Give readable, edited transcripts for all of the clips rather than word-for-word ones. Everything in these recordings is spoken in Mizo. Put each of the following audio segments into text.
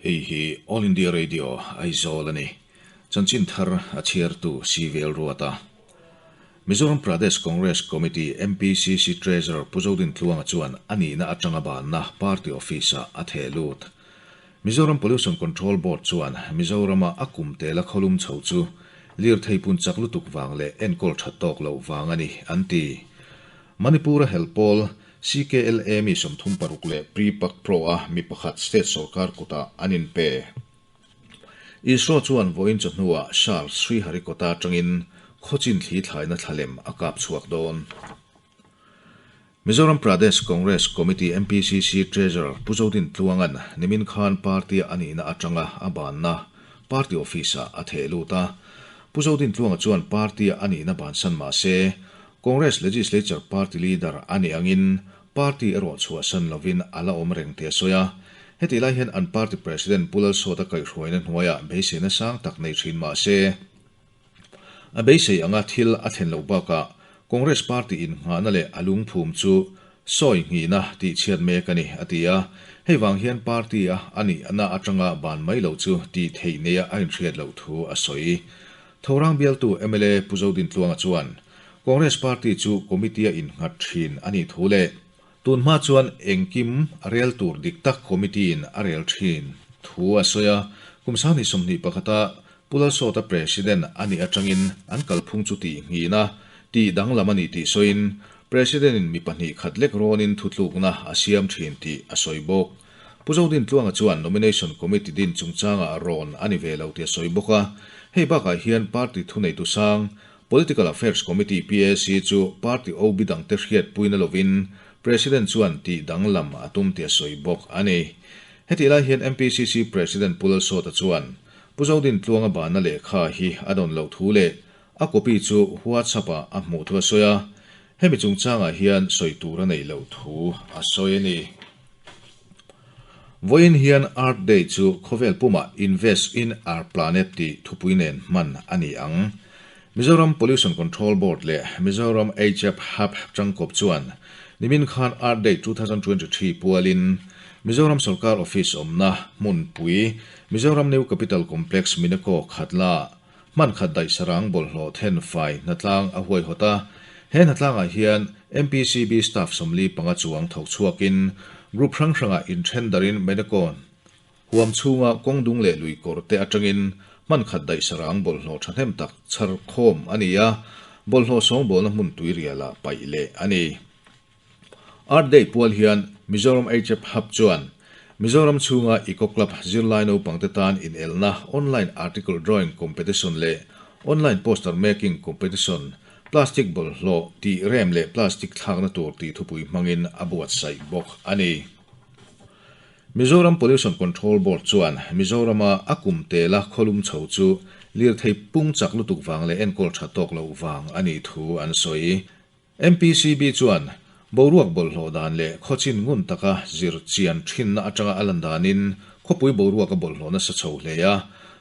Hei hi All India Radio Aizawl a ni. Chanchin thar a chhiartu Sivel Ruata. Mizoram Pradesh Congress Committee, MPCC, Treasurer Pu Zodin Tluanga chuan a nihna atanga banna party office-ah a theh lut. Mizoram Pollution Control Board chuan Mizorama a kum tela khawlum chho chu lirthei pun chak lutuk vang leh enkawl that tawk loh vang a ni, an ti. Manipur-a helpawl CKLA mi 36 leh Pre-Pak Pro-a mi pakhat state sorkar kutah an inpe. ISRO chuan vawiin chawhnuah Shar Sriharikota atangin khawchin thli thlaina thlalem a kap chhuak dawn. Mizoram Pradesh Congress Committee, MPCC, Treasurer Pu Zodin Tluanga'n nimin khan party-a a nihna atanga a banna party office-ah a theh lut a. Pu Zodin Tluanga chuan party-a a nihna bansan mah se, Congress Legislature Party leader a nih angin party erawh chhuahsan lovin a la awm reng tih a sawi a. Hetih lai hian an party president Pu Lalsawta kaihhruaina hnuaiah beiseina sang tak nei thin mah se, a beisei anga thil a thlen loh bakah Congress party innghahna leh a lungphum chu sawi nghihna tih chhiat mek a ni, a ti a. Hei vang hian party a a nihna atanga ban mai loh chu tih theih neia a inhriat loh thu a sawi. Thorang bialtu mla Pu Zodintluanga chuan Congress party chu committee-a innghat thin a nih thu leh tun hma chuan engkim a rel tur dik tak committee-in a rel thin thu a sawi a. Kum 2021-a Pu Lalsawta President a nih atangin an kalphung chu tih nghihna, tih danglam a nih tih sawiin President-in mi pahnih khat lek rawnin thutlukna a siam thin tih a sawi bawk. Pu Zodintluanga chuan Nomination Committee din chungchangah rawn a ni ve lo tih a sawi bawk a. Hei bakah hian party thuneitu sang, Political Affairs Committee, PAC, chu party OB dangte hriatpuina lovin President chuan tih danglam a tum tih a sawi bawk a ni. Hetih lai hian MPCC President Pu Lalsawta chuan Pu Zodintluanga banna lehkha hi a dawn loh thu leh a copy chu WhatsApp-ah a hmuh thu a sawi a. Hemi chungchangah hian sawi tur a neih loh thu a sawi a ni. Vawiin hian Earth Day chu khawvel pumah Invest in Our Planet tih thupui nen hman a ni ang. Mizoram Pollution Control Board leh Mizoram HF Hub tangkawp chuan nimin khan Earth Day 2023 pualin Mizoram Sorkar Office awmna hmunpui Mizoram New Capital Complex Mineko Khatla hman khat daih sarang bawlhhlawh then fai hnatlang a huaihawt a. He hnatlangah hian MPCB staff 45 chuang thawk chhuakin group hrang hrangah inthen darin Menacon huam chhunga kawng dung leh lui kawr te atangin hman khat daih sarang bawlhhlawh thahnem tak chhar khawm a ni a, bawlhhlawh sawngbawlna hmun tuirialah paih leh a ni. Earth Day pual hian Mizoram HF Hub chuan Mizoram chhunga Eco Club zirlai naupangte tan inelna online article drawing competition leh online poster making competition plastic bawlhhlawh tih rem leh plastic thlakna tur tih thupui hmangin a buatsaih bawk a ni. Mizoram Pollution Control Board chuan Mizorama a kum tela khawlum chho chu lirthei pung chak lutuk vang leh enkawl tha tawk loh vang a nih thu an sawi. MPCB chuan boruak bawlhhlawh dan leh khawchin ngun taka zir chian thinna atanga a lan danin khawpui boruak a bawlhhlawh nasa chho hle a,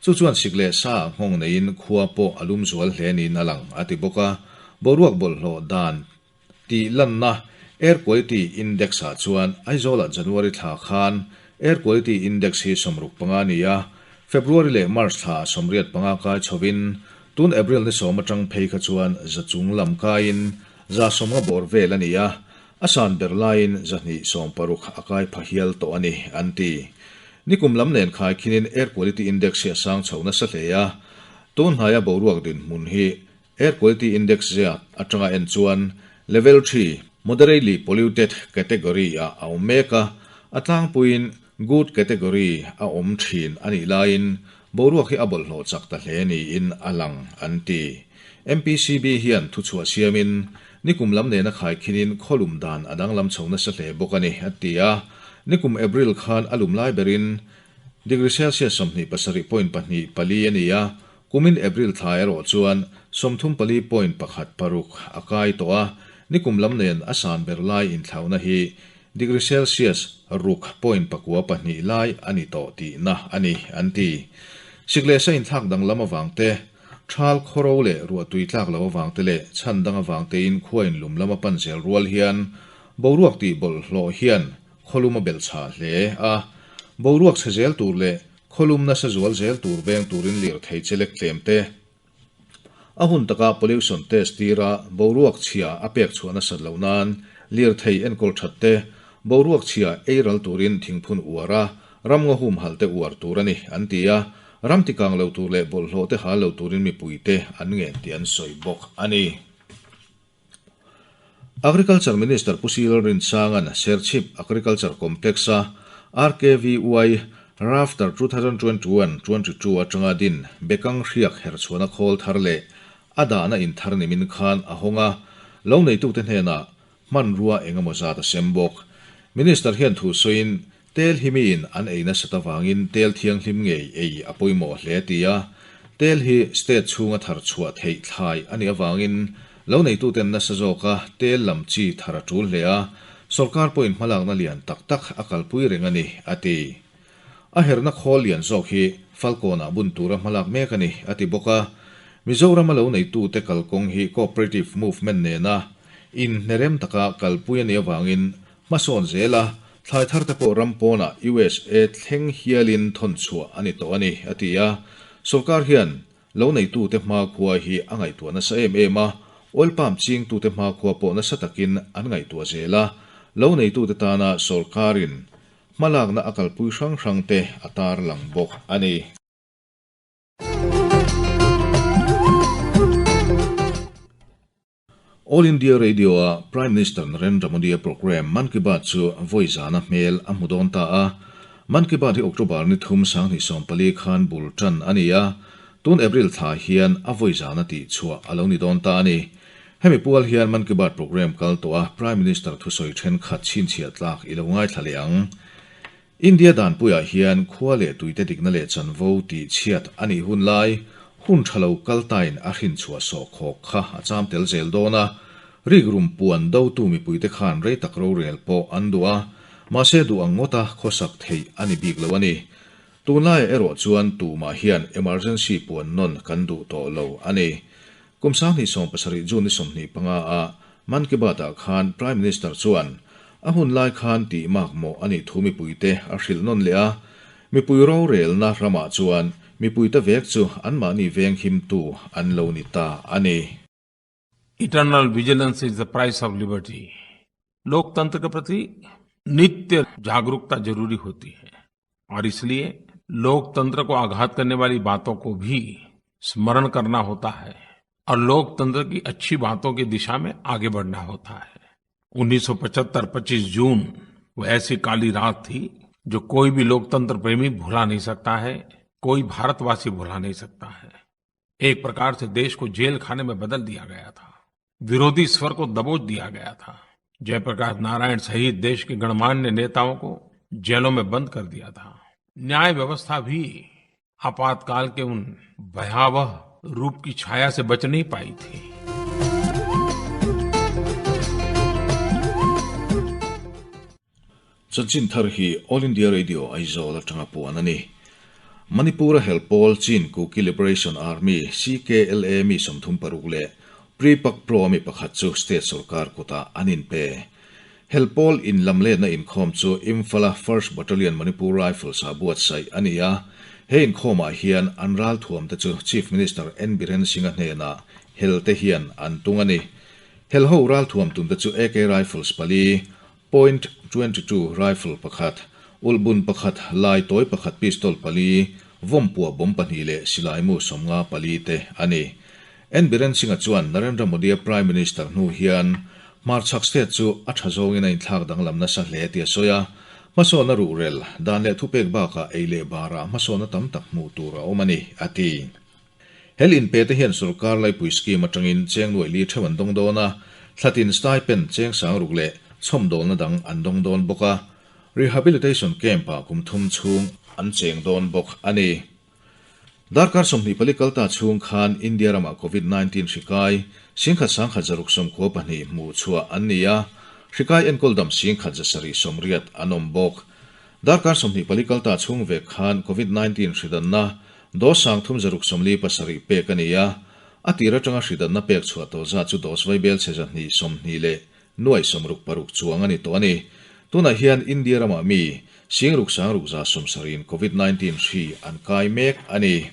chu chuan sik leh sa nghawng neiin khua pawh a lum zual hle niin a lang a ti bawk a. Boruak bawlhhlawh dan tih lanna Air Quality Index-ah chuan Aizawlah January thla khan Air Quality Index hi 65 a ni a, February leh March thla 85 kai chhovin Tun April ni sawm atang phei kha chuan za chung lam kaiin 150 bawr vel a ni a, a san ber laiin 260 a kai pha hial tawh a ni, an ti. Nikum lam nen khai khinin Air Quality Index hi a sang chho nasa hle a, tun hnaia boruak dinhmun hi Air Quality Index ziak atanga en chuan Level 3, Moderately Polluted category ah a awm mek a, a tlangpuiin Good category a awm thin a nih laiin Boruak hi a bawlhhlawh chak ta hle niin a lang, an ti. MPCB hian thuchhuah siamin, nikum lam nena khaikhinin khawlum dan a danglam chho nasa hle bawk a ni, a ti a. Nikum April khan a lum lai berin degree Celsius 27.24 a ni a, kumin April thla erawh chuan 34.16 a kai tawh a, nikum lam nen a san ber lai inthlauhna hi Degree Celsius ruk point pakua pahnih lai a ni tawh tihna a ni, an ti. Sik leh sa inthlak danglam avang te, thal khawro leh ruahtui tlak lo avang te leh chhan dang avang tein khua inlum lama pan zel rual hian boruak tih bawlhhlawh hian khawlum a belh chhah hle a. Boruak chhe zel tur leh khawlum nasa zual zel tur veng turin lirthei chelek tlem te, a hun taka pollution test tira boruak chhia a pek chhuah nasat loh nan lirthei enkawl that te, boruak chhia ei ral turin thingphun uar a, ramngaw humhalh te uar tur a ni, an ti a. Ram tikang lo tur leh bawlhhlawh te hal lo turin mipuite an ngen tih an sawi bawk a ni. Agriculture Minister Pu Cyril Rinsanga'n Serchhip Agriculture Complex-a RKVY Rafter 2021-22 atanga din Bekang hriak herchhuahna khawl thar leh a dahna in thar nimin khan a hawng a, lo neitute hnenah hmanrua eng emaw zat a sem bawk. Minister hian thu sawiin Tel hi miin an ei nasat avangin tel thianghlim ngei ei a pawimawh hle ti a, tel hi state chhunga thar chhuah theih thlai a nih avangin lo neituten nasa zawka tel lam chi thar a tul hle a, sorkar pawhin hmalakna lian tak tak a kalpui reng a ni, a ti. A herna khawl lian zawk hi Falkawnah bun tura hmalak mek a ni, a ti bawk a. Mizorama lo neitute kalkawng hi cooperative movement nena inhnerem taka kalpui a nih avangin Hmasawn zela thlai thar te pawh ram pawnah USA thleng hialin thawn chhuah a ni tawh a ni, a ti a. Sorkar hian lo neitute hmakhua hi a ngaihtuah nasa em em a, oil palm chingtute hmakhua pawh nasa takin an ngaihtuah zel a, lo neitute tana sorkarin hmalakna a kalpui hrang hrangte a tarlang bawk a ni. All India Radio-a Prime Minister Narendra Modi-a programme Mann Ki Baat chu vawi zana hmel a hmu dawn ta a. Mann Ki Baat hi October ni thum sanghnih sawmpali khan bul tan a ni a, tun April thla hian a vawi zana tih chhuah a lo ni dawn ta a ni. Hemi pual hian Mann Ki Baat programme kal tawh a Prime Minister thusawi thenkhat chhinchhiah tlak i lo ngaithla leh ang. India danpuiah hian khua leh tuite dikna leh chanvo tih chhiat a nih hun lai, hun tha lo kal tain a hrinchhuah sawh khawk kha a cham tel zel dawn a. Rikrum puan dotu mipuite khan rei tak rorel pawh an duh a, mahse duh ang ngawta khawsak theih a ni bik lo a ni. Tunlaiah erawh chuan tumah hian emergency puan nawn kan duh tawh lo a ni. Kum 2017 June ni 25 ah Mann Ki Baat ah khan Prime Minister chuan a hun lai khan tih mak mawh a nih thu mipuite a hrilh nawn leh a, mipui rorelna ramah chuan mipuite vek chu anmahni veng himtu an lo ni ta a ni. Eternal vigilance is the price of liberty. लोकतंत्र के प्रति नित्य जागरूकता जरूरी होती है और इसलिए लोकतंत्र को आघात करने वाली बातों को भी स्मरण करना होता है और लोकतंत्र की अच्छी बातों की दिशा में आगे बढ़ना होता है। 1975 25 जून वो ऐसी काली रात थी जो कोई भी लोकतंत्र प्रेमी भुला नहीं सकता है, कोई भारतवासी भुला नहीं सकता है। एक प्रकार से देश को जेल खाने में बदल दिया गया था, विरोधी स्वर को दबोच दिया गया था। जयप्रकाश नारायण सहित देश के गणमान्य नेताओं को जेलों में बंद कर दिया था। न्याय व्यवस्था भी आपातकाल के उन भयावह रूप की छाया से बच नहीं पाई थी। Chanchin thar hi All India Radio Aizawl atanga puan a ni. Manipur-a hel pawl Chin Kuki Liberation Army, CKLA, mi 36 leh Pre Pak Pro mi pakhat chu state sorkar kutah an inpe. Hel pawl inlamletna inkhawm chu Imphal-a First Battalion Manipur Rifles ah buatsaih a ni a. He inkhawmah hian an ralthuam te chu Chief Minister N Biren Singh-a hnenah hel te hian an tung a ni. Hel ho ralthuam tum te chu AK Rifles pali, Point 22 rifle pakhat, ulhbun pakhat, lai tawi pakhat pistol pali, vawmpuah bawm pahnih leh silaimu 50 pali te a ni. N Biren Singh-a chuan Narendra Modi-a Prime Minister hnu hian hmarchhak state chu a tha zawngin a inthlak danglam nasa hle tih a sawi a, hmasawnna ruhrel, dan leh thupek bakah ei leh barah hmasawnna tam tak hmuh tur a awm a ni, a ti. Hel inpe te hian sorkar laipui scheme atangin cheng nuaih li theuh an dawng dawn a, thlatin stipend cheng sangruk leh chhawmdawlna dang an dawng dawn bawk a, rehabilitation camp-ah kum thum chhung an cheng dawn bawk a ni. Darkar 24 kalta chhung khan India ramah Covid 19 hri kai 11,192 hmuh chhuah an ni a, hri kai enkawl dam 1780 an awm bawk. Darkar 24 kalta chhung vek khan Covid 19 hri danna Dose 3647 pek a ni a, a tir atanga hridatna pek chhuah tawh zat chu dose vaibel chhe 220 leh nuai 66 chuang a ni tawh a ni. Tunah hian India ramah mi Singruk sangruk 70 Covid-19 hri an kai mek a ni.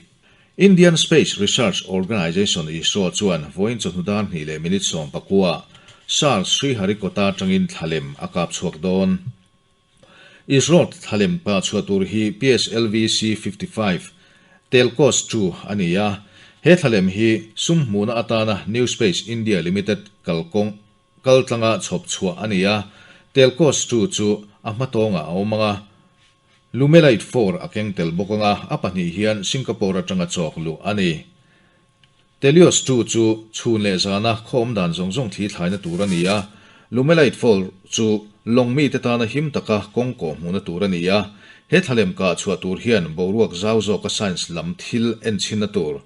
Indian Space Research Organisation, ISRO, chuan vawiin chawhnu dar hnih leh minute 19 SAR Sriharikota atangin thlalem a kap chhuak dawn. ISRO thlalem kah chhuah tur hi PSLV C-55 Telcos 2 a ni a, he thlalem hi sum hmuhna atana New Space India Limited kalkawng kaltlanga chhawp chhuah a ni a, Telcos 2 chu a hmatawngah a awm ang a, Lumelite 4 a keng tel bawk ang a, a pahnih hian Singapore atanga chawk luh a ni. Telios 2 chu chhun leh zana khaw awm dan zawng zawng thli thlaina tur a ni a, Lumelite 4 chu lawng mite tana him taka kawng kawh hmuhna tur a ni a, he thlalem kah chhuah tur hian boruak zau zawka science lam thil enchhinna tur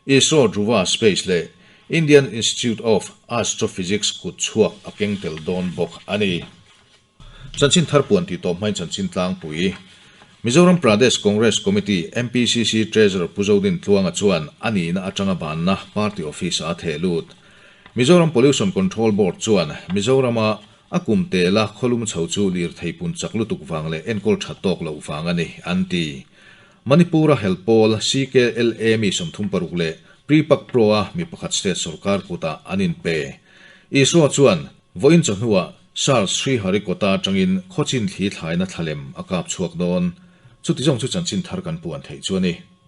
ISRO Dhruva Space leh Indian Institute of Astrophysics kut chhuak a keng tel dawn bawk a ni. Chanchin thar puan tih tawp hmain chanchin tlangpui. Mizoram Pradesh Congress Committee, MPCC, Treasurer Pu Zodin Tluanga chuan a nihna atanga banna party office ah a theh lut. Mizoram Pollution Control Board chuan Mizorama a kum tela khawlum chho chu lirthei pun chak lutuk vang leh enkawl tha tawk loh vang a ni, an ti. Manipur-a helh pawl CKLA mi 36 leh Prepak Pro-a mi pakhat state sorkar kutah an inpe. ISRO chuan vawiin chawhnuah SAR Sriharikota atangin khawchin thli thlaina thlalem a kap chhuak dawn. Chuti zawng chu chanchin thar kan puan theih chu a ni.